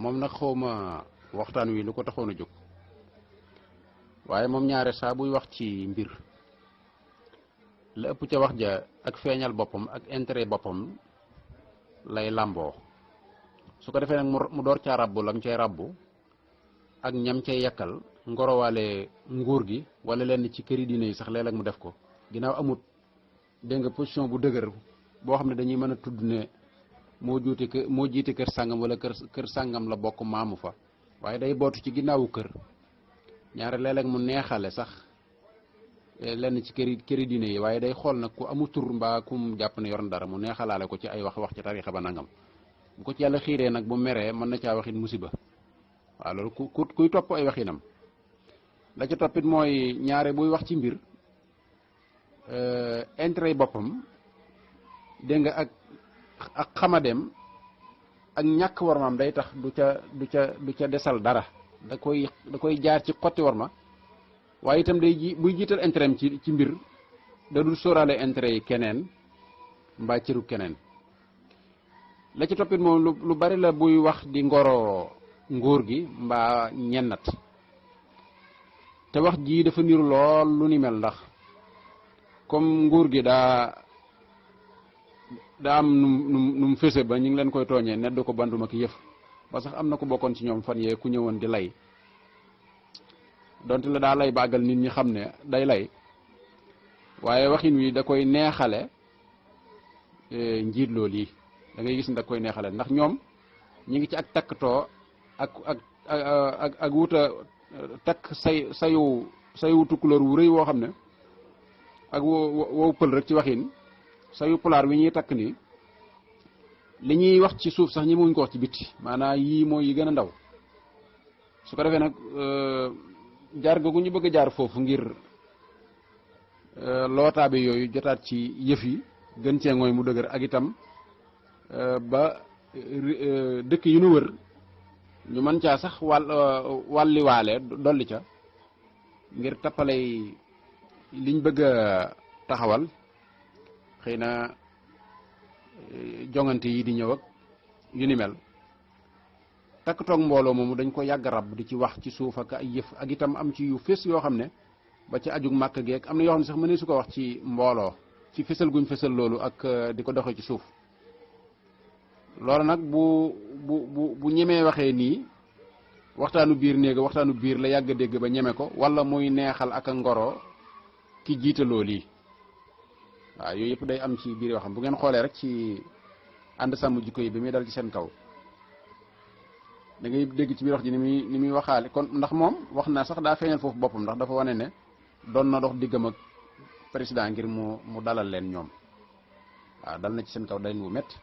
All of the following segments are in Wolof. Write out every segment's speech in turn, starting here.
moom nag xawma waxtaan wi lu ko taxoon a jóg waaye moom ñaare saa buy wax ci mbir la ëpp ca wax ja ak feeñal boppam ak intérêt boppam lay làmboo su ko defee nag mu door caa rabbu lam cay rabbu ak ñam cay yakkal ngorowaale nguur gi wala lenn ci këri diine yi sax léeg-léeg mu def ko ginnaaw amut dégg nga position bu dëgër boo xam ne dañuy mën a tudd ne moo jiite kër sàngam wala kër sàngam la bokk maamu fa waaye day bootu ci ginnaawu kër ñaare léeg-léeg mu neexale sax lenn ci këri diine yi waaye day xool nag ku amu tur mbaa kum jàpp ne yor na dara mu neexalaale ko ci ay wax ci tariixa ba nangam bu ko ci yàlla xiiree nag bu meree mën na caa waxit musiba waaw loolu kuy topp ay waxinam la ca toppit mooy ñaare buy wax ci mbir intérêt boppam dégg nga ak xamadeem ak ñàkk warmaam day tax du ca desal dara da koy jaar ci xotti warma waaye itam buy jiital intérêt ci mbir da dul sóoraale intérêt yi keneen mbaa cëru keneen la ci toppit moom lu bari la buy wax di ngoro nguur gi mbaa ñennat te wax jii dafa niru lool lu ni mel ndax comme nguur gi daa am nu mu fese ba ñu ngi leen koy tooñee neddu ko banduma ki yëf ba sax am na ko bokkoon ci ñoom fan yee ku ñëwoon di lay donte la daa lay bàggal nit ñi xam ne day lay waaye waxin wi da koy neexale njiit loolu yi da ngay gis ne da koy neexale ndax ñoom ñi ngi ci ak takktoo ak wuta takk sayu tukkulóor wu rëy woo xam ne ak wow pël rek ci waxin sayu pulaar wi ñuy takk nii li ñuy wax ci suuf sax ñi muñ ko wax ci bitti maanaam yii mooy yi gën a ndaw su ko defee nag jaar googu ñu bëgg a jaar foofu ngir lootaabe yooyu jotaat ci yëf yi gën cee ngooy mu dëgër ak itam ba dëkk yu nu wër ñu mën caa sax wàlli waale dolli ca ngir tappalay liñ bëgg a taxawal xëy na jongante yi di ñëw ak yu ni mel takk toog mbooloo moomu dañ ko yàgg rab di ci wax ci suuf ak ay yëf ak itam am ci yu fés yoo xam ne ba ci ajug màkk geek am na yoo xam ne sax mënee su ko wax ci mbooloo ci fésal guñ fésal loolu ak di ko doxee ci suuf loolu nag bu ñemee waxee nii waxtaanu biir néega waxtaanu biir la yàgg dégg ba ñeme ko wala muy neexal ak a ngoro ki jiite loolu yi waaw yooyu yëpp day am ci biir yoo xam bu ngeen xoolee rek ci ànd sàmm jikko yi bi muy dal ci seen kaw da ngay dégg ci biir wax ji ni muy waxaale kon ndax moom wax na sax daa feeñal foofu boppam ndax dafa wane ne doon na dox diggam ak président ngir mu dalal leen ñoom waaw dal na ci seen kaw dalin wu métti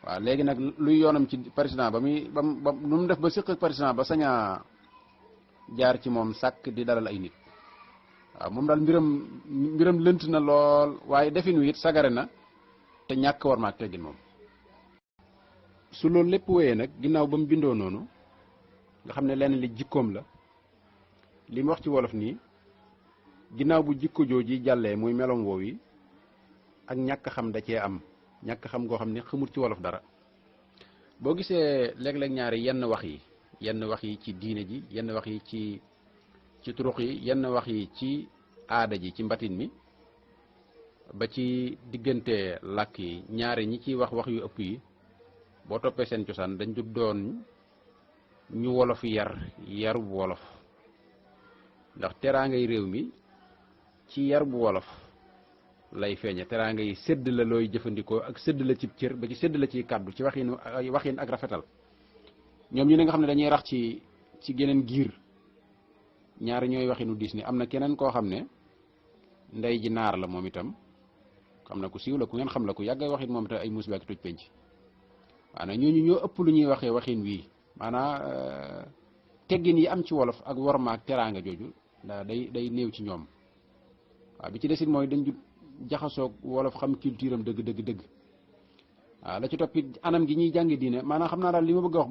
waaw léegi nag luy yoonam ci président ba nu mu def ba séq ak président ba saña jaar ci moom sàkk di dalal ay nit waaw moom daal mbiram lënt na lool waaye defin wi it sagare na te ñàkk war maak teggin moom su loolu lépp wéyee nag ginnaaw ba mu bindoo noonu nga xam ne lenn li jikkoom la li mu wax ci wolof nii ginnaaw bu jikko jooji jàllee muy melom woow yi ak ñàkk xam da cee am ñàkk xam goo xam ne xamul ci wolof dara boo gisee léeg-léeg ñaari yenn wax yi ci diine ji yenn wax yi ci turux yi yenn wax yi ci aada ji ci mbatin mi ba ci diggante làkk yi ñaari ñi ciy wax yu ëpp yi boo toppee seen cosaan dañ jub doon ñu wolof yar bu wolof ndax teraangay réew mi ci yar bu wolof lay feeñe teraanga yi sédd la looy jëfandikoo ak sédd la ci cër ba ci sédd la ci kàddu ci waxin ak rafetal ñoom ñu ne nga xam ne dañuy rax ci geneen giir ñaari ñooy waxinu diis ni am na keneen koo xam ne ndey ji naar la moom itam xam na ku siiw la ku ngeen xam la ku yàgg waxin moom itam ay musiba ak toj penc maanaam ñooñu ñoo ëpp lu ñuy waxee waxin wii maanaam teggin yi am ci wolof ak worma ak teraanga jooju day néew ci ñoom waaw bi ci desit mooy dañ jaxasoog wolof xam culture am dëgg waaw la ci toppit anam gi ñuy jàngi diine maanaam xam naa daal li ma bëgg a wax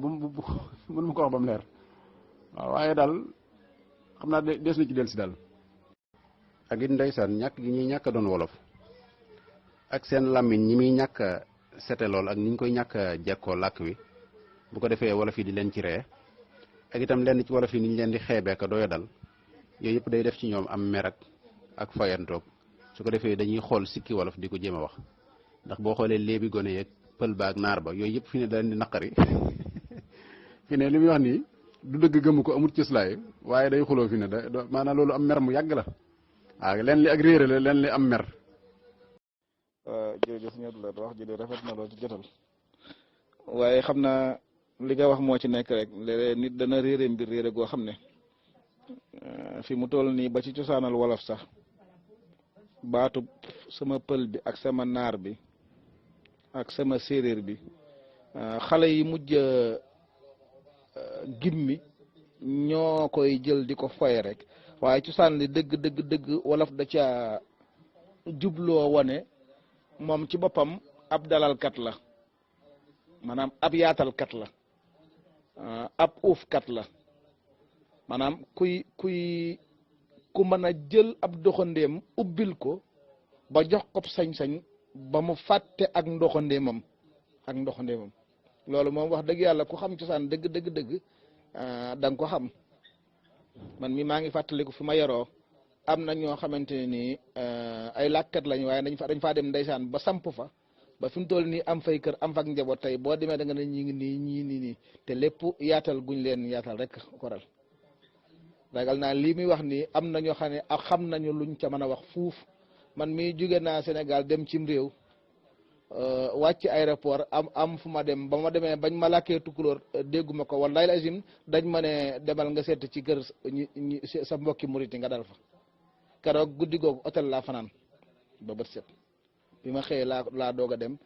mënu ma ko wax ba mu leer waaw waaye daal xam naa des na ci del si daal ak it ndeysaan ñàkk gi ñuy ñàkk doon wolof ak seen làmmiñ ñi muy ñàkk sete lool ak ni ñu koy ñàkk jekkoo làkk wi bu ko defee wolof yi di leen ci ree ak itam lenn ci wolof yi ni ñu leen di xeebee ka doya dal yooyu yëpp day def ci ñoom am mer ak fayantoog su ko defee dañuy xool sikki wolof di ko jéem a wax ndax boo xoolee léebi gone yeeg pël ba ak naar ba yooyu yëpp fi ne da leen di naqari fi ne li muy wax nii du dëgg gëmu ko amul cëslaay waaye day xuloo fi ne da maanaam loolu am mer mu yàgg la waaw leen li ak réere la leen li am mer. jërëjëf ñëpp la wax ji de rafet na lool ci jotal waaye xam naa li nga wax moo ci nekk rek léeg-léeg nit dana réere mbir réere goo xam ne fi mu toll nii ba ci cosaanal wolof sax baatu sama pël bi ak sama naar bi ak sama séeréer bi xale yi mujj gimmi ñoo koy jël di ko foye rek waaye cosaan li dëgg wolof da ca jubloo wane moom ci boppam ab dalalkat la maanaam ab yaatalkat la ab uufkat la maanaam ku mën a jël ab doxandéem ubbil ko ba jox ko sañ-sañ ba mu fàtte ak ndoxandéemam loolu moom wax dëgg yàlla ku xam cosaan dëgg da nga ko xam man mi maa ngi fàttaliku fi ma yaroo am na ñoo xamante ne nii ay làkkat lañ waaye dañ faa dem ndeysaan ba samp fa ba fi mu toll nii am fay kër am fak njaboot tey boo demee da nga ne ñi ngi nii te lépp yaatal guñ leen yaatal rek koral ragal naa lii muy wax nii am na ñoo xam ne ak xam nañu luñ ca mën a wax fuuf man mii jóge naa Sénégal dem cim réew wàcc aéroport am fu ma dem ba ma demee bañ ma làkkee tukulóor dégguma ko wallahi lazim dañ ma ne demal nga seet ci kër sa mbokki murit nga dal fa keroog guddi googu hôtel laa fanaan ba bët set bi ma xëyee laa doog a dem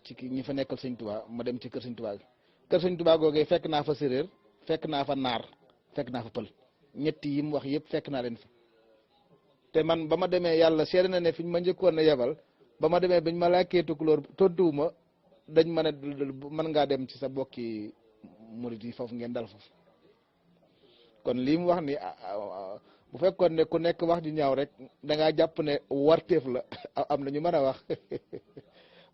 ci ñi fa nekkal sëñ Tuubaa ma dem ci kër sëñ Tuubaa kër sëñ Tuubaa googee fekk naa fa séréer fekk naa fa naar fekk naa fa pël ñetti yi mu wax yëpp fekk naa leen fa te man ba ma demee yàlla seede na ne fi ñu ma njëkkoon a yebal ba ma demee bañ ma làkkee tukulóor tontuwuma dañ ma ne mën ngaa dem ci sa bokki murit yi foofu ngeen dal foofu kon lii mu wax ni bu fekkoon ne ku nekk wax ju ñaaw rek da ngaa jàpp ne warteef la am na ñu mën a wax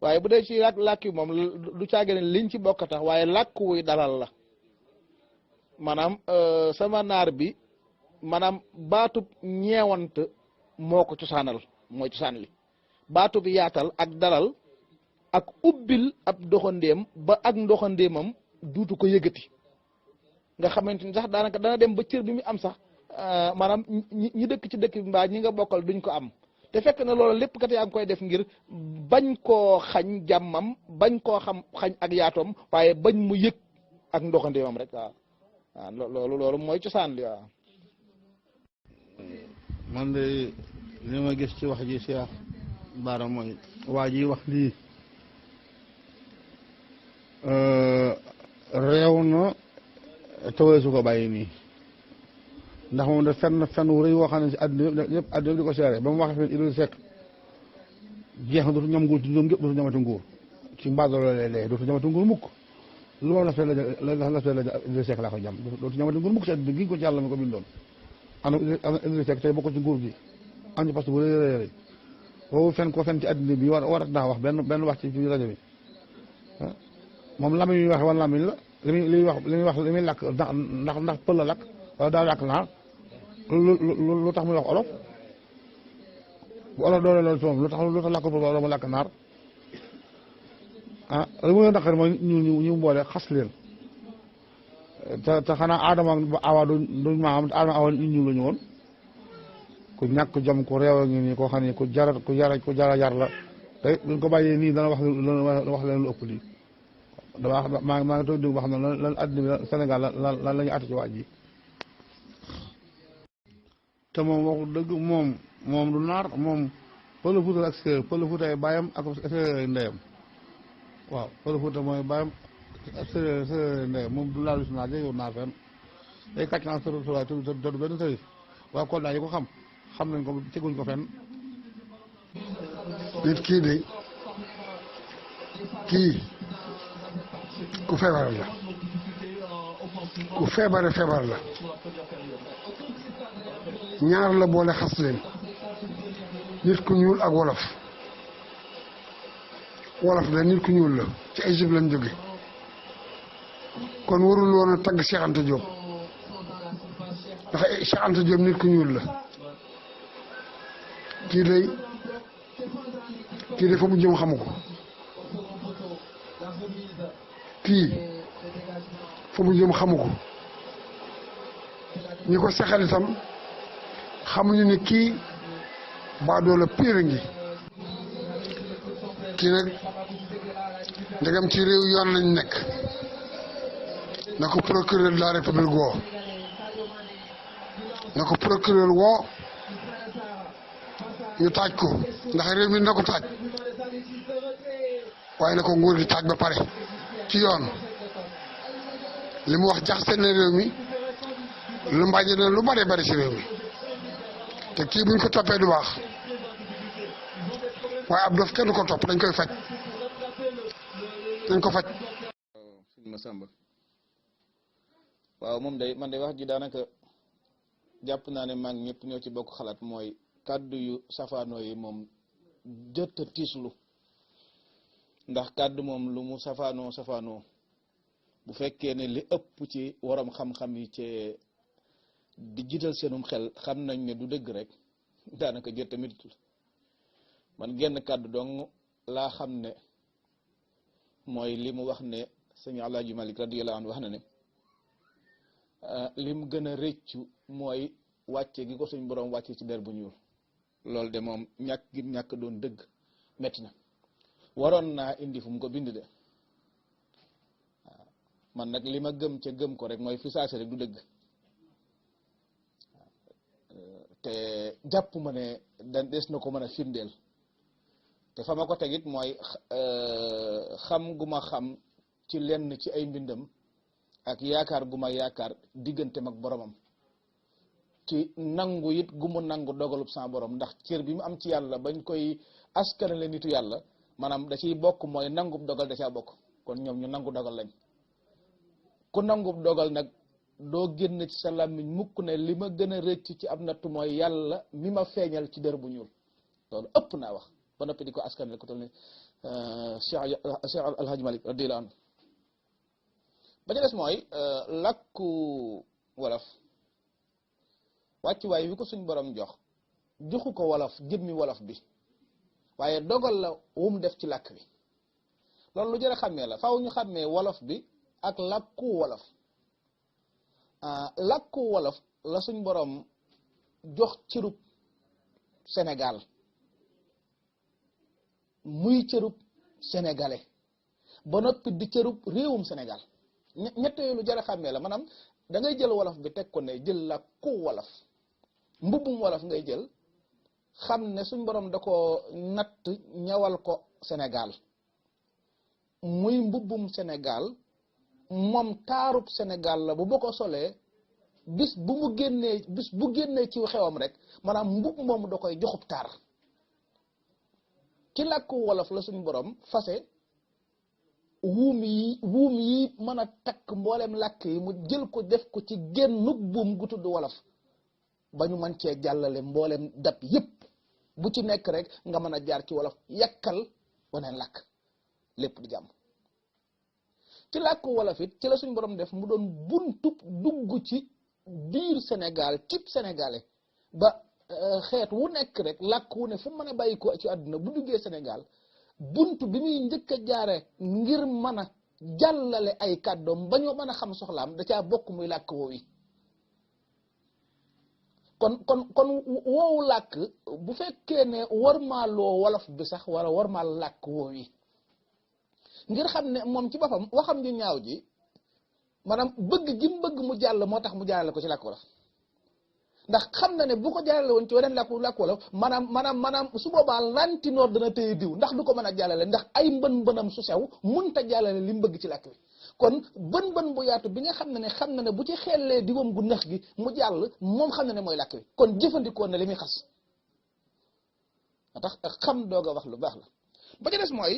waaye bu dee ci làkk yi moom du caage ne liñ ci bokk tax waaye làkk wuy dalal la maanaam sama naar bi maanaam baatub ñeewant moo ko cosaanal mooy cosaan li baatub yaatal ak dalal ak ubbil ab doxandéem ba ak ndoxandéemam duutu ko yëgati nga xamante ni sax daanaka dana dem ba cër bi mu am sax maanaam ñi dëkk ci dëkk bi mbaa ñi nga bokkal duñ ko am te fekk na loolu lépp kat yaa ngi koy def ngir bañ koo xañ jàmmam bañ koo xañ ak yaatoom waaye bañ mu yëg ak ndoxandéemam rek waaw loolu mooy cosaan li waaw. man de li ma gis ci wax ji Cheikh Bara mooy waa ji wax lii réew na tawee su ko bàyyi nii ndax moom de fenn wu rëy woo xam ne si àdduna yëpp di ko seere ba mu wax fi Idrissa Seck jeex na dootu ñam nguur ci ñoom yëpp dootu ñamati nguur ci mbaadolo lay dootu ñamati nguur mukk lu moom la Idrissa Seck laa ko jam dootu ñamati nguur mukk ci àdduna gi ko ci yàlla mi ko bindoon ana Idrissa Seck tey bokk ci nguur gi am ci poste bu rëy rëy boobu fen ci àdduna bi war naa wax benn wax ci rajo bi moom lamiñ yi wax wala lamiñ la li muy làkk ndax pël la làkk wala daa làkk naar lu tax muy wax olof bu olof doole loolu ci moom lu tax làkk pël wala mu làkk naar li mu leen naqari mooy ñu mboole xas leen te xanaa aadama awa duñ maam aadama awa ñu la ñu woon ku ñàkk jom ku réew a ngi nii koo xam ne ku jara yar la te buñ ko bàyyee nii dana wax leen lu ëpp lii maa ngi toog dégg ba xam ne lan àddina bi Sénégal lan la ñu àtt ci waaj ji te moom waxu dëgg moom du naar moom Pël Fuuta ak séeréer Pël Fuuta ay bàyyam ak séeréer ndeyam waaw Pël Fuuta mooy bàyyam ak séeréer ndeyam moom du laalu si naar jegewul naar fenn day kàcc naa sëriñ te du benn sëriñ waaye kon daal yi ko xam nañ ko teguñ ko fenn nit kii de kii ku feebar la ku feebar la ñaar la boole xas leen nit ku ñuul ak wolof de nit ku ñuul la ci Égypte lañ jóge kon warul woon a tagg Cheikh Anta Diop ndax Cheikh Anta Diop nit ku ñuul la kii de fa mu jëm xamu ko kii fa mu jëm xamu ko ñi ko sexal itam xamuñu ne kii baadoola pire ngi kii nag ndegam ci réew yoon lañ nekk na ko procureur de la république woo na ko procureur woo ñu taaj ko ndax réew mi na ko taaj waaye na ko nguur gi taaj ba pare ci yoon li mu wax jaxase na réew mi lu mbàjj na lu bare bari ci réew mi te kii buñ ko toppee du baax waaye ab dof kenn ko topp dañ koy faj dañ ko faj. sëñ Massamba waaw moom day man day wax ji daanaka jàpp naa ne mag ñëpp ñoo ci bokk xalaat mooy kàddu yu safaanoo yi moom jot a tiislu ndax kàddu moom lu mu safaanoo bu fekkee ne li ëpp ci waram xam-xam yi ci di jiital seenum xel xam nañ ne du dëgg rek daanaka jot tamit man genn kàddu dong laa xam ne mooy li mu wax ne sëñ Alaaji Malik radiyallahu anhu wax na ne li mu gën a rëccu mooy wàcce gi ko suñ borom wàcce ci der bu ñuul loolu de moom ñàkk doon dëgg metti na waroon naa indi fu mu ko bind de waaw man nag li ma gëm ca gëm ko rek mooy fi saase rek du dëgg te jàpp ma ne des na ko mën a firndeel te fa ma ko tegit mooy xam gu ma xam ci lenn ci ay mbindam ak yaakaar gu ma yaakaar digganteem ak boromam ci nangu it gu mu nangu dogalub sa borom ndax cër bi mu am ci yàlla bañ koy askanale nitu yàlla maanaam da ciy bokk mooy nangub dogal da caa bokk kon ñoom ñu nangu dogal lañ ku nangub dogal nag doo génn ci sa làmmiñ mukk ne li ma gën a rëcc ci ab nattu mooy yàlla mi ma feeñal ci der bu ñuul loolu ëpp naa wax ba noppi di ko askanale ku toll ni Cheikh Alhaji Malik radiyallahu anhu ba ca des mooy làkku wolof wàccuwaay wi ko suñ borom joxu ko wolof jëmmi wolof bi waaye dogal la wum def ci làkk wi loolu lu jar a xàmmee la faaw ñu xàmmee wolof bi ak làkku wolof làkku wolof la suñ borom jox cërub Sénégal muy cërub sénégalais ba noppi di cërub réewum Sénégal ñett yooyu lu jar a xàmmee la maanaam da ngay jël wolof bi teg ko ne jël làkku wolof mbubbum wolof ngay jël xam ne suñ borom da ko natt ñawal ko Sénégal muy mbubbum Sénégal moom taarub Sénégal la bu ko solee bis bu génnee ci xewam rek maanaam mbubb moomu da koy joxub taar ci làkku wolof la suñ borom fase wuum yi mën a takk mboolem làkk yi mu jël ko def ko ci génnug buum gu tudd wolof ba ñu mën cee jàllale mboolem dat yépp bu ci nekk rek nga mën a jaar ci wolof yàkkal waneen làkk lépp di jàmm ci làkku wolof it ci la suñ borom def mu doon buntub dugg ci biir Sénégal cib sénégalais ba xeet wu nekk rek làkk wu ne fu mën a bàyyi ko ci àdduna bu duggee Sénégal bunt bi muy njëkk a jaare ngir mën a jàllale ay kàddoom ba ñoo mën a xam soxlaam da caa bokk muy làkk woowu yi kon woowu làkk bu fekkee ne warmaaloo wolof bi sax war a warmaal làkk woowu yi ngir xam ne moom ci boppam waxam ju ñaaw ji maanaam bëgg gi mu bëgg mu jàll moo tax mu jaarale ko ci làkk wolof ndax xam na ne bu ko jaarale woon ci weneen làkk wolof maanaam su boobaa lantinoor dana téye diw ndax du ko mën a jàllale ndax ay mbën-mbënam su sew munta jàllale li mu bëgg ci làkk bi kon bën bu yaatu bi nga xam ne bu ci xellee diwam gu nëx gi mu jàll moom xam na ne mooy làkk bi kon jëfandikoo na li muy xas tax xam doog a wax lu baax la ba ca des mooy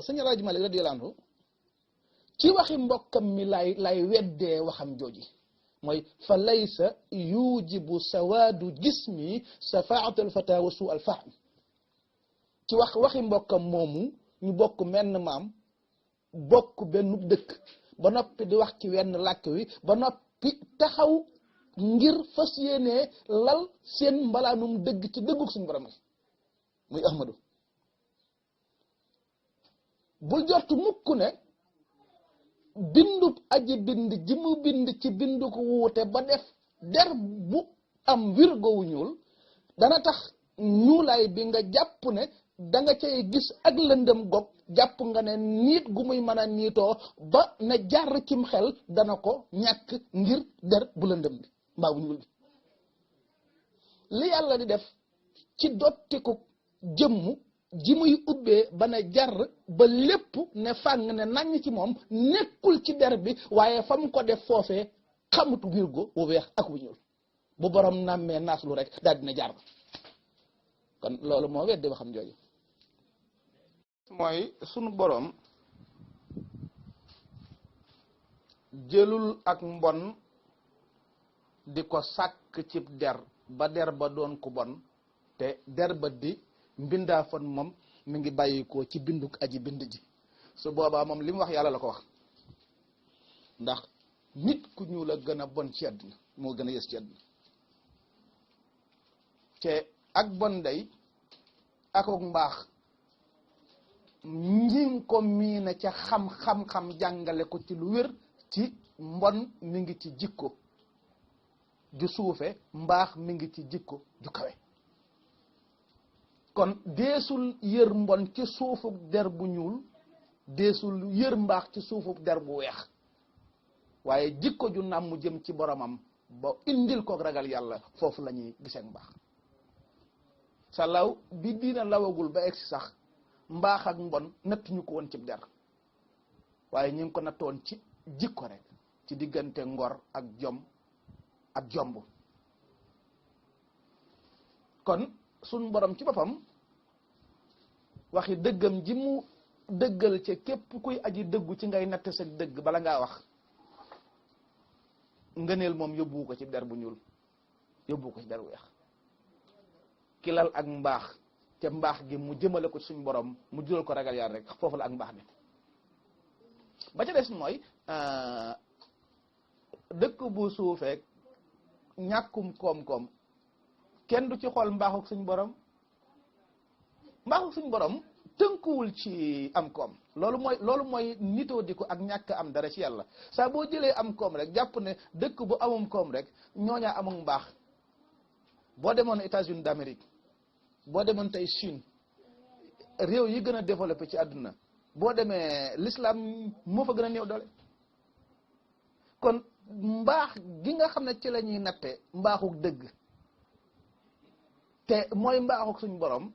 sëñ Alaaji Malik radiyallahu anhu ci waxi mbokkam mi lay weddee waxam jooji mooy fa laysa yujibu sawaadu jismi safaatu alfata wa suu alfahm ci waxi mbokkam moomu ñu bokk menn maam bokk benn dëkk ba noppi di wax ci wenn làkk wi ba noppi taxaw ngir fas yéenee lal seen mbalaanum dëgg ci dëggug suñu borom muy Ahmadu bul jortu mukk ne bindub aji bind ji mu bind ci bindu ko wuute ba def der bu am wirgo wu ñuul dana tax ñuulaay bi nga jàpp ne da nga cay gis ak lëndëm gog jàpp nga ne niit gu muy mën a niitoo ba ne jar cim xel dana ko ñàkk ngir der bu lëndëm bi mbaa bu ñuul bi li yàlla di def ci dottiku jëmm ji muy ubbee ba ne jar ba lépp ne fàng ne naññ ci moom nekkul ci der bi waaye fa mu ko def foofee xamut wirgo wu weex ak wu ñuul bu borom nàmmee naaslu rek daal dina jar kon loolu moo weddi waxam jooju mooy sunu borom jëlul ak mbon di ko sàkk ci der ba der ba doon ku bon te der ba di mbindaa fon moom mi ngi bàyyikoo ci binduk aji bind ji su boobaa moom li mu wax yàlla la ko wax ndax nit ku ñuul a gën a bon ci àddina moo gën a yës ci àddina te ak bon day akok mbaax ñi ko miina ca xam-xam jàngale ko ci lu wér ci mbon mi ngi ci jikko ju suufe mbaax mi ngi ci jikko ju kawe kon deesul yër mbon ci suufuk der bu ñuul deesul yër mbaax ci suufuk der bu weex waaye jikko ju nam mu jëm ci boromam ba indil ko ragal yàlla foofu la ñuy gisee mbaax sa law bi diina lawagul ba egsi sax mbaax ak mbon natt ñu ko woon ci der waaye ñu ngi ko nattoon ci jikko rek ci diggante ngor ak jom ak jomb kon suñ borom ci boppam waxi dëggam ji mu dëggal ci képp kuy aji dëggu ci ngay natt sa dëgg bala ngaa wax ngëneel moom yóbbu ko ci der bu ñuul yóbbu ko ci der bu weex kilal ak mbaax te mbaax gi mu jëmale ko suñ borom mu jural ko ragal yàlla rek foofu la ak mbaax bi ba ca des mooy dëkk bu suufeek ñàkkum koom-koom kenn du ci xool mbaaxuk suñ borom mbaaxuk suñ borom tënkuwul ci am koom loolu mooy nitoo di ko ak ñàkk am dara ci yàlla saa boo jëlee am koom rek jàpp ne dëkk bu amum koom rek ñooñaa amul mbaax boo demoon États-Unis d'Amérique boo demoon tey Chine réew yi gën a développé ci àdduna boo demee l'islam moo fa gën a néew doole kon mbaax gi nga xam ne ci la ñuy natte mbaaxuk dëgg te mooy mbaaxuk suñ borom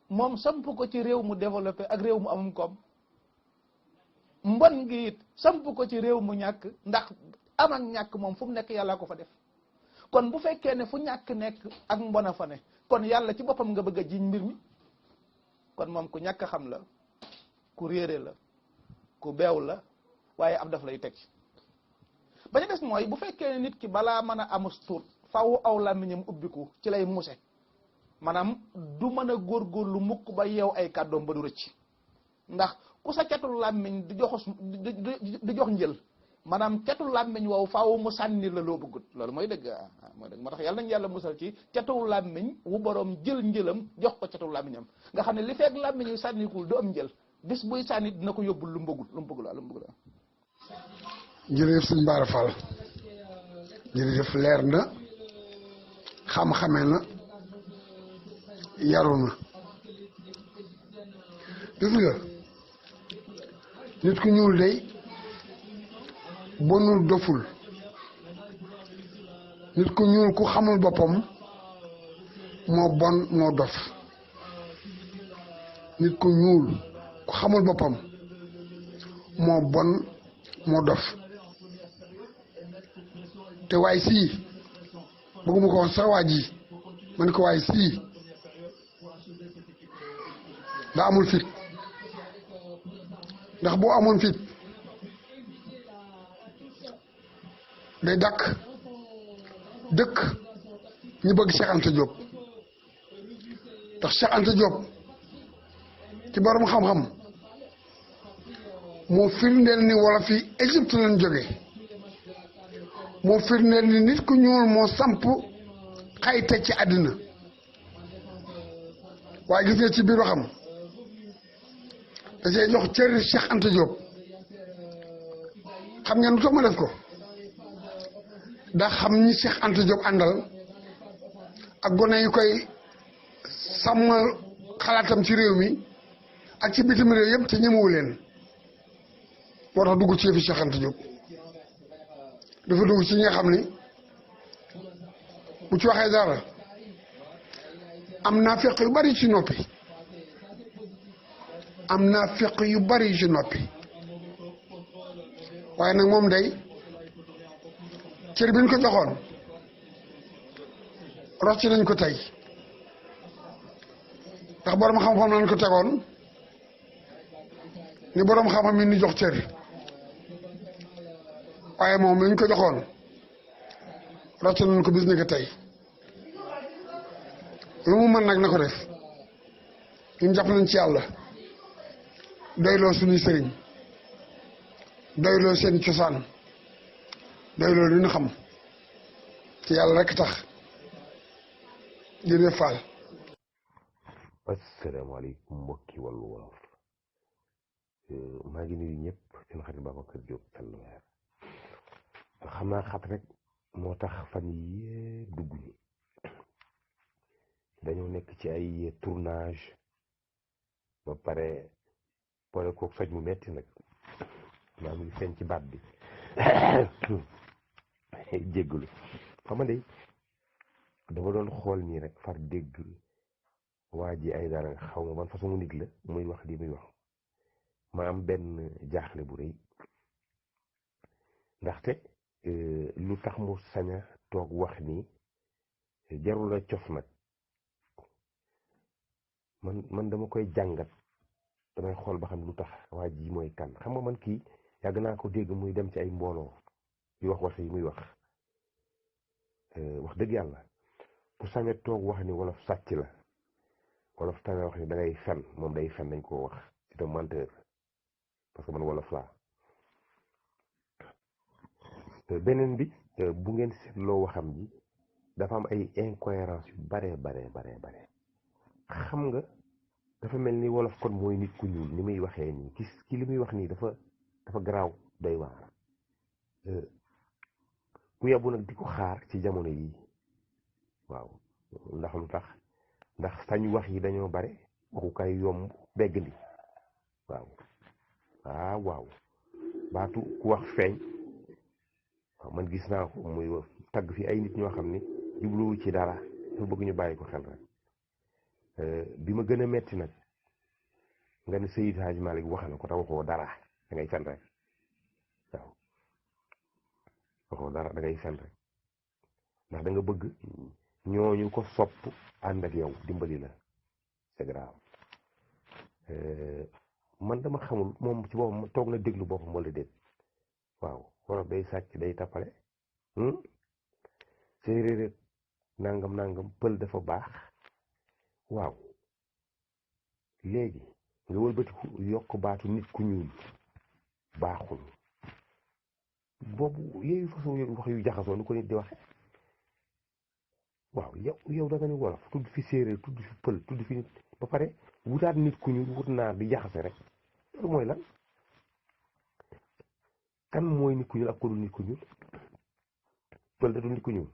moom samp ko ci réew mu développé ak réew mu amum koom mbon gi it samp ko ci réew mu ñàkk ndax am ak ñàkk moom fu mu nekk yàlla ko fa def kon bu fekkee ne fu ñàkk nekk ak mbon a fa ne kon yàlla ci boppam nga bëgg a jiñ mbir mi kon moom ku ñàkk xam la ku réere la ku beew la waaye ab daf lay teg ba ca des mooy bu fekkee ne nit ki balaa mën a amus tuut faw aw làmmiñam ubbiku ci lay muse maanaam du mën a góorgóorlu mukk ba yeew ay kàddoom ba du rëcc ndax ku sa catul làmmiñ di jox njël maanaam catul làmmiñ wow faaw mu sànni la loo bëggut loolu mooy dëgg mooy dëgg moo tax yàlla nañu yàlla musal ci catul làmmiñ wu boroom jël njëlam jox ko catul làmmiñam nga xam ne li fekk làmmiñ yu sànnikul du am njël bis buy sànni dina ko yóbbul lu mu bëggul jërëjëf sëñ Bara Fall jërëjëf leer na xam-xame na yaru na gis nga nit ku ñuul day bonul doful nit ku ñuul ku xamul boppam moo bon moo dof nit ku ñuul ku xamul boppam moo bon moo dof te waay sii bëgguma ko wax sax waa ji ma ne ko waay sii daa amul fit ndax boo amoon fit day dëkk ñu bëgg Cheikh Anta Diop ndax Cheikh Anta Diop ci borom xam-xam moo firndeel ni wolof yi Égypte lañ jóge moo firndeel ni nit ku ñuul moo samp xayte ci àddina waaye gis nga ci biir waxam da cee jox cër Cheikh Anta Diop xam ngeen lu tax ma def ko ndax xam ñi Cheikh Anta Diop àndal ak gone yu koy sàmmal xalaatam ci réew mi ak ci bitim réew yëpp te ñemewu leen moo tax dugg ci yëfi Cheikh Anta Diop dafa dugg ci ñi nga xam ni bu ci waxee dara am naa feq yu bari ci noppi am naa feq yu bari ci noppi waaye nag moom day cër bi ñu ko joxoon rocc nañ ko tey ndax borom xam-xam nañ ko tegoon ni borom xam-xam yi ni jox cër waaye moom lañ ko joxoon rocc nañ ko bis ni ko tey lu mu mën nag na ko def ñun jàpp nañ ci yàlla doyloo suñuy sëriñ doyloo seen cosaan doyloo li ñu xam ci yàlla rekk tax jërëjëf Fall. asalaamaaleykum mbokki Wallu Wolof maa ngi nuyu ñëpp seen xarit Babacar Diop Sallower xam naa xat rek moo tax fan yii dugg ñi dañoo nekk ci ay tournage ba pare boole kook soj mu metti nag maa ngi feeñ ci baat bi jéggalu xam nga de dama doon xool nii rek far dégg waa ji ay dara xaw ma ban façon nit la muy wax di muy wax ma am benn jaaxle bu rëy ndaxte lu tax mu sañ a toog wax nii jarul a cof nag man dama koy jàngat damay xool ba xam lu tax waa ji mooy kan xam nga man kii yàgg naa ko dégg muy dem ci ay mbooloo yu wax wasa yi muy wax wax dëgg yàlla ku sañ a toog wax ni wolof sàcc la wolof tamit wax ni da ngay fen moom day fen dañ koo wax c'est un menteur parce que man wolof laa beneen bi bu ngeen seetloo waxam ji dafa am ay incohérence yu bare xam nga dafa mel ni wolof kon mooy nit ku ñuul ni muy waxee nii ki li muy wax nii dafa garaaw doy waar ku yebbu nag di ko xaar ci jamono yi waaw ndax lu tax ndax sañu wax yi dañoo bare waxukaay yomb beggandi waaw baatu ku wax feeñ waaw man gis naa ko muy tagg fi ay nit ñoo xam ni jubluwu ci dara dafa bëgg ñu bàyyi ko xel rek bi ma gën a metti nag nga ne Seydi Hadji Malick wax na ko te waxoo dara da ngay fen rek waaw waxoo dara da ngay fen rek ndax da nga bëgg ñooñu ko sopp ànd ak yow dimbali la c'est grave man dama xamul moom ci boppam toog na déglu boppam wala déet waaw wolof day sàcc day tappale séeréer nangam pël dafa baax waaw léegi nga wëlbatiku yokk baatu nit ku ñuul baaxul boobu yooyu façon yooyu wax yu jaxasoo ni ko nit di waxe waaw yow da nga ni wolof tudd fi séeréer tudd fi pël tudd fi nit ba pare wutaat nit ku ñuul wut naar di jaxase rek loolu mooy lan kan mooy nit ku ñuul ak ko dul nit ku ñuul pël da du nit ku ñuul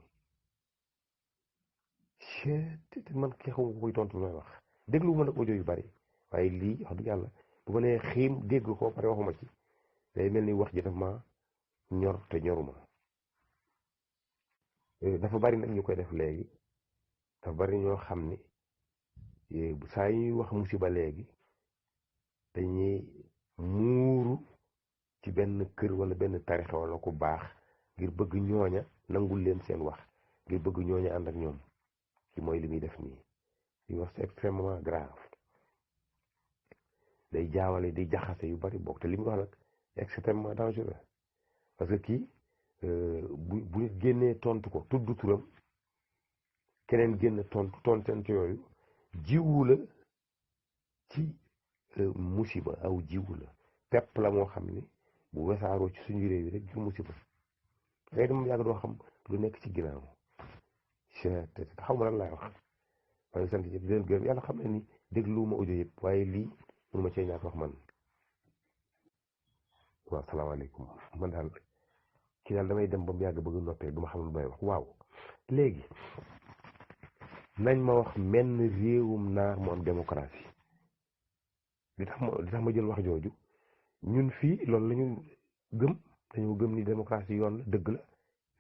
te man kii xaw ma koy tontu looy wax déglu ma nag audio yu bari waaye lii wax dëgg yàlla bu ma nee xiim dégg ko pare waxuma ci day mel ni wax ji daf ma ñor te ñoruma dafa bari nag ñu koy def léegi dafa bari ñoo xam ni saa yi ñuy wax musiba léegi dañuy muuru ci benn kër wala benn tarixa wala ku baax ngir bëgg ñooña nangul leen seen wax ngir bëgg ñooña ànd ak ñoom ci mooy li muy def nii li wax c'est extrêmement grave day jaawale di jaxase yu bari bokk te li muy wax nag extrêmement dangereux parce que kii bu nit génnee tontu ko tudd turam keneen génn tontent yooyu jiwu la ci musiba aw jiwu la pepp la moo xam ni bu wesaaroo ci suñu réew yi rek ju musiba ngay dem yàgg doo xam lu nekk ci ginnaaw te xaw ma lan laay wax waaye sant ñëpp di leen gërëm yàlla xam ne ni déglu ma audio yëpp waaye lii mënu ma cee ñàkk wax man waaw salaamaaleykum man daal kii daal damay dem ba mu yàgg bëgg noppee du ma xam lu may wax waaw léegi nañ ma wax menn réewum naar mu am démocratie li tax ma jël wax jooju ñun fii loolu la ñu gëm dañoo gëm ni démocratie yoon la dëgg la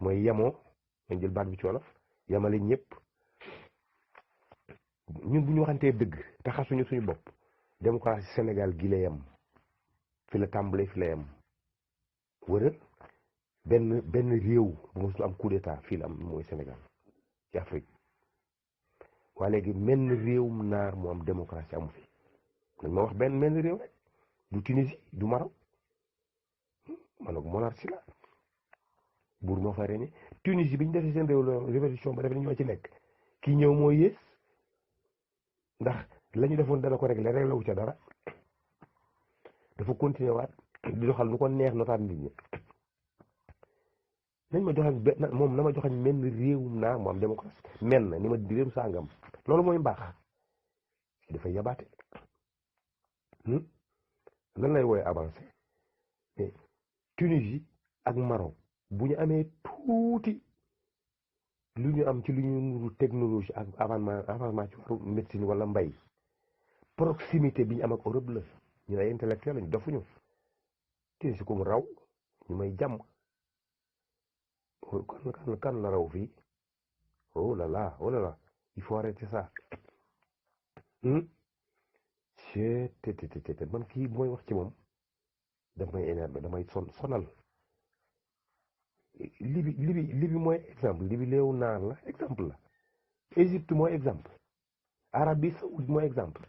mooy yemoo dañ jël baat bi ci wolof yemale ñëpp ñun bu ñu waxantee dëgg te xasuñu suñu bopp démocratie Sénégal gi la yem fi la tàmbalee fi la yem wëral benn réew bu mosul am coup d'état fii la am mooy Sénégal ci Afrique waa léegi menn réewum naar mu am démocratie amu fi dañ ma wax menn réew rek du Tunisie du Maroc man ak monarchie la buur moo fa reñe Tunisie bi ñu defee seen réew la révolution ba def ni ñoo ci nekk kii ñëw moo yées ndax la ñu defoon dana ko régler réglé wu ca dara dafa continuer waat di doxal nu ko neex notaat nit ñi nañ ma joxañ moom na ma joxañ menn réewum naa mu am démocratie men ni ma réew sàngam loolu mooy mbaax dafa yabaate lan lay wooye avancé mais Tunisie ak Maroc bu ñu amee tuuti lu ñu am ci lu ñu nuru technologie ak avancement ci wàllu médecine wala mbay proximité bi ñu am ak Europe la ñu ay intellectuel lañu dofuñu Tunisie ko mu raw ñu may jàmm kan la raw fii oh là là il faut arrêter ça te man kii mooy wax ci moom daf may énervé damay sonal libi mooy exemple libi léewu naar la exemple la Égypte mooy exemple Arabie Saoudite mooy exemple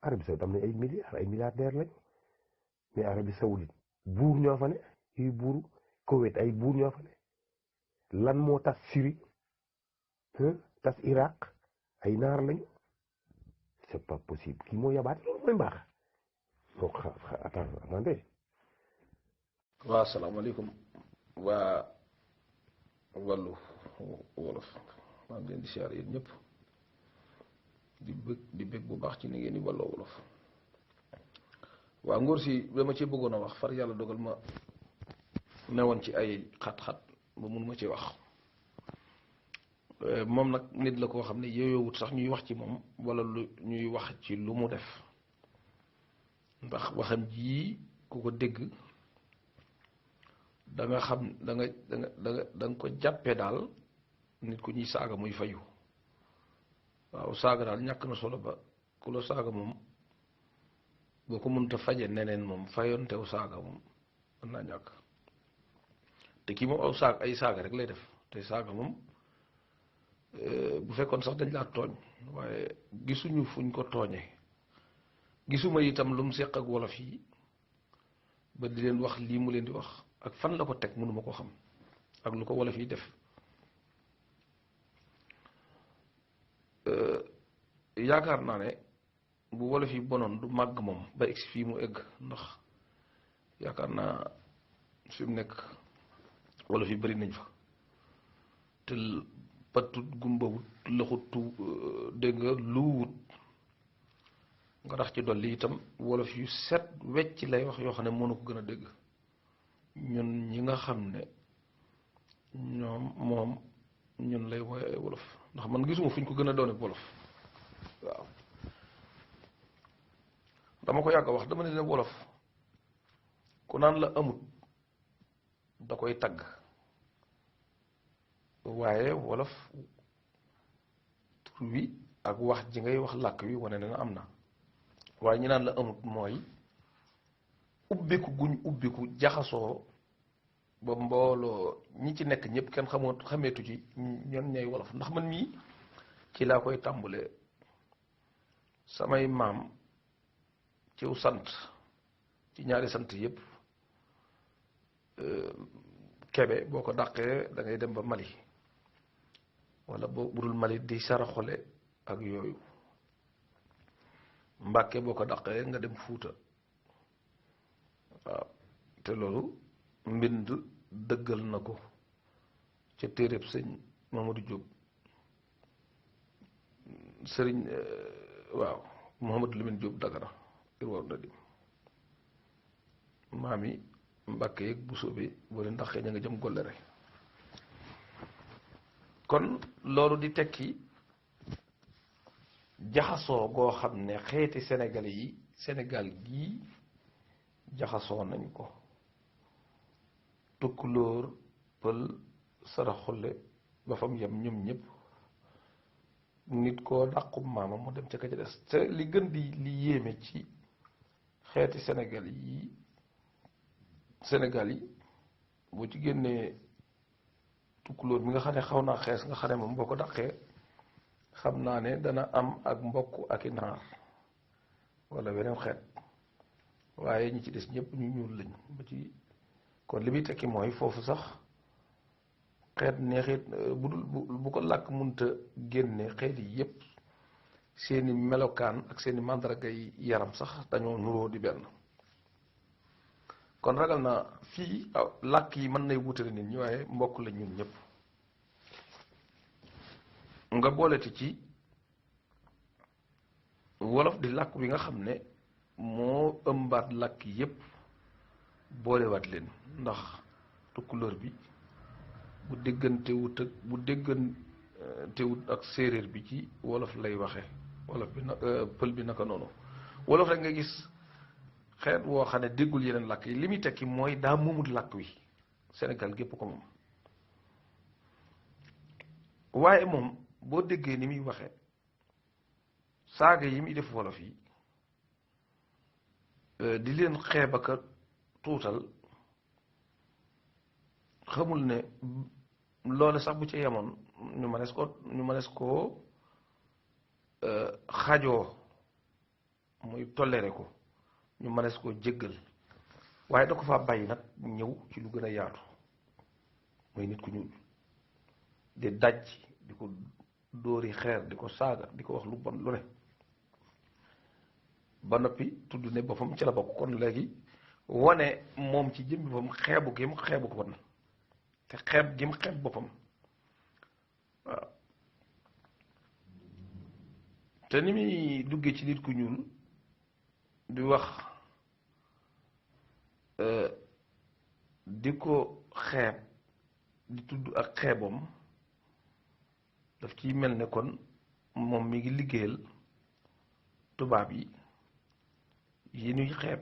Arabie Saoudite am na ay milliardaires lañ mais Arabie Saoudite buur ñoo fa ne yuy buuru Koweït ay buur ñoo fa ne lan moo tas Syrie tas Irak ay naar lañu c'est pas possible kii moo yabaat loolu mooy mbaax donc attendez waaw asalaamaaleykum waa wàllu wolof maa ngi leen di siyaar yéen ñëpp di bëgg bu baax ci ni ngeen di wàlloo wolof waa ngóor si dama ci bëggoon a wax far yàlla dogal ma newoon ci ay xat-xat ba mënuma ci wax moom nag nit la koo xam ne yooyowut sax ñuy wax ci moom wala lu ñuy wax ci lu mu def ndax waxam ji ku ko dégg da nga xam da nga ko jàppee daal nit ku ñuy saaga muy fayu waaw saaga daal ñàkk na solo ba ku la saaga moom boo ko mënta faje neneen moom fayoon tew saaga moom mën naa ñàkk te kii moom ay saaga rek lay def te saaga moom bu fekkoon sax dañ laa tooñ waaye gisuñu fuñ ko tooñee gisuma itam lu mu seq ak wolof yi ba di leen wax lii mu leen di wax ak fan la ko teg mënuma ko xam ak lu ko wolof yi def yaakaar naa ne bu wolof yi bonoon du màgg moom ba egsi fii mu egg ndax yaakaar naa fi mu nekk wolof yi bari nañ fa te patut gumbawut laxutu dégg nga luwut nga tax ci dolli itam wolof yu set wecc lay wax yoo xam ne mënu ko gën a dégg ñun ñi nga xam ne moom ñun lay wooye ay wolof ndax man gisuma fu ñu ko gën a doone wolof waaw dama ko yàgg wax dama ne wolof ku naan la amut da koy tagg waaye wolof tur wi ak wax ji ngay wax làkk wi wane na am na waaye ñi naan la amut mooy ubbiku guñ ubbiku jaxasoo ba mbooloo ñi ci nekk ñëpp kenn xameetu ci ñoon ñay wolof ndax man mii ci laa koy tàmbalee samay maam ciw sant ci ñaari sant yëpp Kebe boo ko dàqee da ngay dem ba Mali wala boo budul Mali di Saraxole ak yooyu Mbàkke boo ko dàqee nga dem Fuuta waaw te loolu mbind dëggal na ko ca téeréb sëñ Mamadou Diop sëriñ waaw Mouhamadou Lamine Diop Dagana ir war na di maam yi Mbàkke yeeg bu soobee boo leen ndaxee ña nga jëm gollere kon loolu di tekki jaxasoo goo xam ne xeeti Sénégal yi Sénégal gii jaxasoo nañ ko tukkulóor pël saraxule ba fam yem ñoom ñëpp nit koo dàqum maama mu dem ca ka ca des te li gën di li yéeme ci xeeti Sénégal yi boo ci génnee tukkulóor mi nga xam ne xaw naa xees nga xam ne moom boo ko dàqee xam naa ne dana am ak mbokk ak i naar wala weneen xeet waaye ñi ci des ñëpp ñu ñuul lañ ba ci kon li muy tekki mooy foofu sax xeet neexit bu ko làkk munta génne xeet yi yëpp seeni melokaan ak seeni màndargay yaram sax dañoo nuroo di benn kon ragal naa fii làkk yi mën nay wutale nit ñi waaye mbokk la ñun ñëpp nga booleti ci wolof di làkk bi nga xam ne moo ëmbaat làkk yépp boolewaat leen ndax tukkulóor bi bu déggantewut ak séeréer bi ci wolof lay waxe wolof bi pël bi naka noonu wolof rek nga gis xeet woo xam ne déggul yeneen làkk yi li muy tekki mooy daa moomut làkk wi Sénégal gépp ko moom waaye moom boo déggee ni muy waxe saaga yi muy def wolof yi di leen xeeb ak tuutal xamul ne loole sax bu ci yemoon ñu mënees koo xajoo muy toléré ko ñu mënees koo jéggal waaye da ko fa bàyyi nag ñëw ci lu gën a yaatu mooy nit ku ñuul di daj di ko dóori xeer di ko saaga di ko wax lu bon lu ne ba noppi tudd ne boppam ci la bokk kon léegi wane moom ci jëmmi boppam xeebu gi mu xeebu ko bon te xeeb gi mu xeeb boppam waaw te ni muy duggee ci nit ku ñuul di wax di ko xeeb di tudd ak xeeboom daf ciy mel ne kon moom mi ngi liggéeyal tubaab yi ñuy xeeb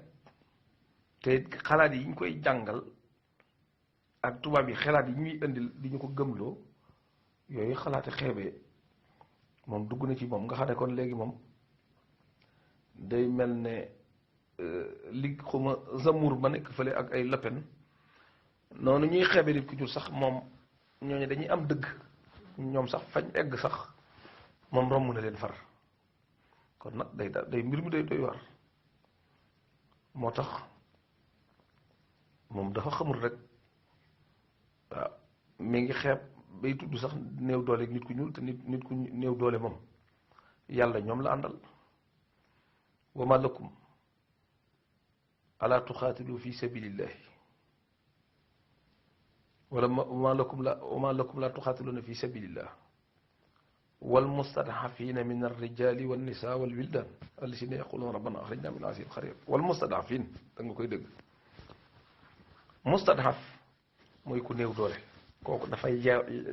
te xalaat yi ñu koy jàngal ak tubaab yi xalaat yi ñuy indil di ñu ko gëmloo yooyu xalaati xeebee moom dugg na ci moom nga xam ne kon léegi moom day mel ne li xuma Zamour ba nekk fële ak ay Le Pen noonu ñuy xeebe nit ku ñuul sax moom ñooñu dañuy am dëgg ñoom sax fañ egg sax moom romb na leen far kon nag day mbir mi day doy war moo tax moom dafa xamul rek waaw mi ngi xeeb bay tudd sax néew doole nit ku ñuul te nit ku néew doole moom yàlla ñoom la àndal wa ma lakum ala tuxaatilu fi sabilillahi wala wa ma lakum la tuxaatiluna fi sabilillah wal mustadafina min arrijali wan nisa wal wildan alladina yaquluna rabbana axrijna min hazihi alqarya wal mustadafin da nga koy dëgg mustadaf mooy ku néew doole kooku dafay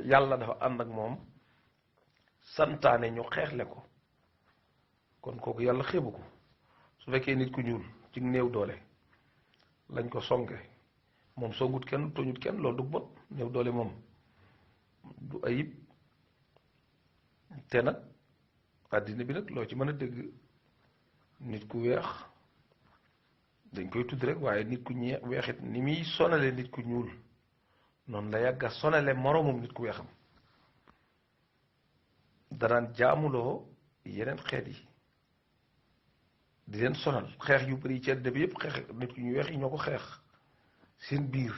yàlla dafa ànd ak moom santaane ñu xeexle ko kon kooku yàlla xeebu ko su fekkee nit ku ñuul ci néew doole lañ ko songe moom songut kenn toñut kenn loolu du bon néew doole moom du ayib te nag àddina bi nag loo ci mën a dégg nit ku weex dañ koy tudd rek waaye nit ku weexit ni muy sonale nit ku ñuul noonu la yàgga sonale moroomum nit ku weexam danaan jaamuloo yeneen xeet yi di leen sonal xeex yu bari ci àddina bi yëpp xeex nit ku ñu weex yi ñoo ko xeex seen biir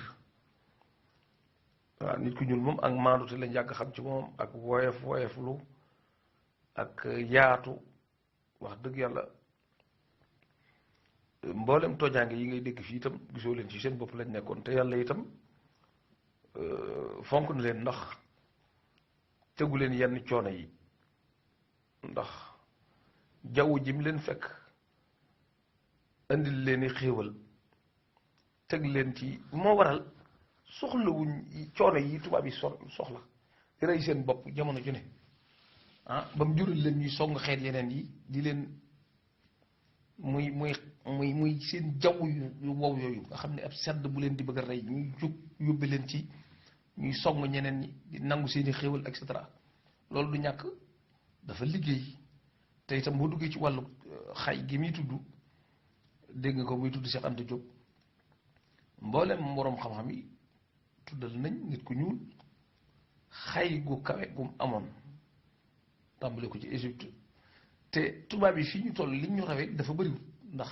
waaw nit ku ñuul moom ak maandute lañ yàgg xam ci moom ak woyeflu ak yaatu wax dëgg yàlla mboolem tooñaange yi ngay dégg fii itam gisoo leen ci seen bopp lañ nekkoon te yàlla itam fonk na leen ndax tegu leen yenn coono yi ndax jaww ji mu leen fekk andil leen i xéewal teg leen ci moo waral soxlawuñ coono yi tubaab yi soxla di rey seen bopp jamono ju ne ba mu jural leen ñuy song xeet yeneen yi di leen muy seen jaww yu wow yooyu nga xam ne ab sedd bu leen di bëgg a rey ñuy jóg yóbbe leen ci ñuy song ñeneen ñi di nangu seeni xéewal et cetera loolu du ñàkk dafa liggéey te itam boo duggee ci wàllu xay gi muy tudd dégg nga ko muy tudd Cheikh Anta Diop mboolem moroom xam-xam yi tuddal nañ nit ku ñuul xay gu kawe gum amoon tàmbale ko ci Égypte te tubaab yi fii ñu toll liñ ñu rawee dafa bëriwul ndax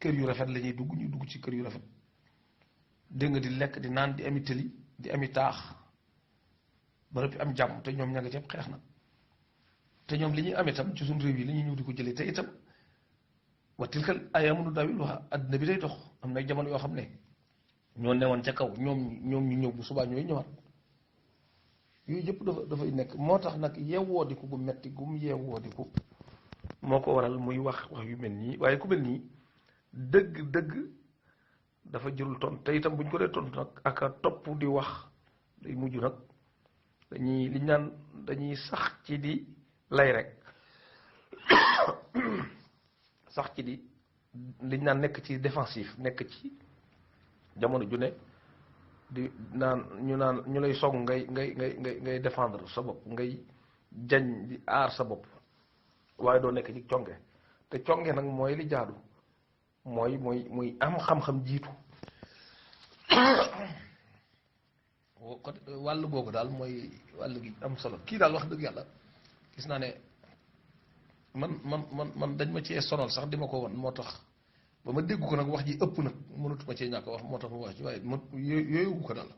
kër yu rafet la ñuy dugg ñu dugg ci kër yu rafet dégg nga di lekk di naan di ami tëli di ami taax ba noppi am jàmm te ñoom ña nga ceeb xeex na te ñoom li ñuy amee tam ci suñu réew yi la ñuy ñëw di ko jëlee te itam wa tilkal ayyaamu nudaawiluhaa àddina bi day dox am na jamono yoo xam ne ñoo newoon ca kaw ñoom ñu ñëw bu subaa ñooy ñëwaat yooyu yëpp dafay nekk moo tax nag yeewoodiku gu metti gum yeewoodiku moo ko waral muy wax yu mel nii waaye ku mel nii dëgg dafa jërul tontu te itam bu ñu ko dee tontu nag ak a topp di wax day mujj nag liñ naan dañuy sax ci di lay rek sax ci di liñ naan nekk ci défensif nekk ci jamono ju ne di ñu lay song ngay défendre sa bopp ngay jañ di aar sa bopp waaye doo nekk ci conge te conge nag mooy li jaadu mooy am xam-xam jiitu wàll googu daal mooy wàll gi am solo kii daal wax dëgg yàlla gis naa ne man dañ ma cee sonal sax di ma ko won moo tax ba ma dégg ko nag wax ji ëpp nag mënatuma cee ñàkk wax moo tax ma wax ci waaye yooyu ko daal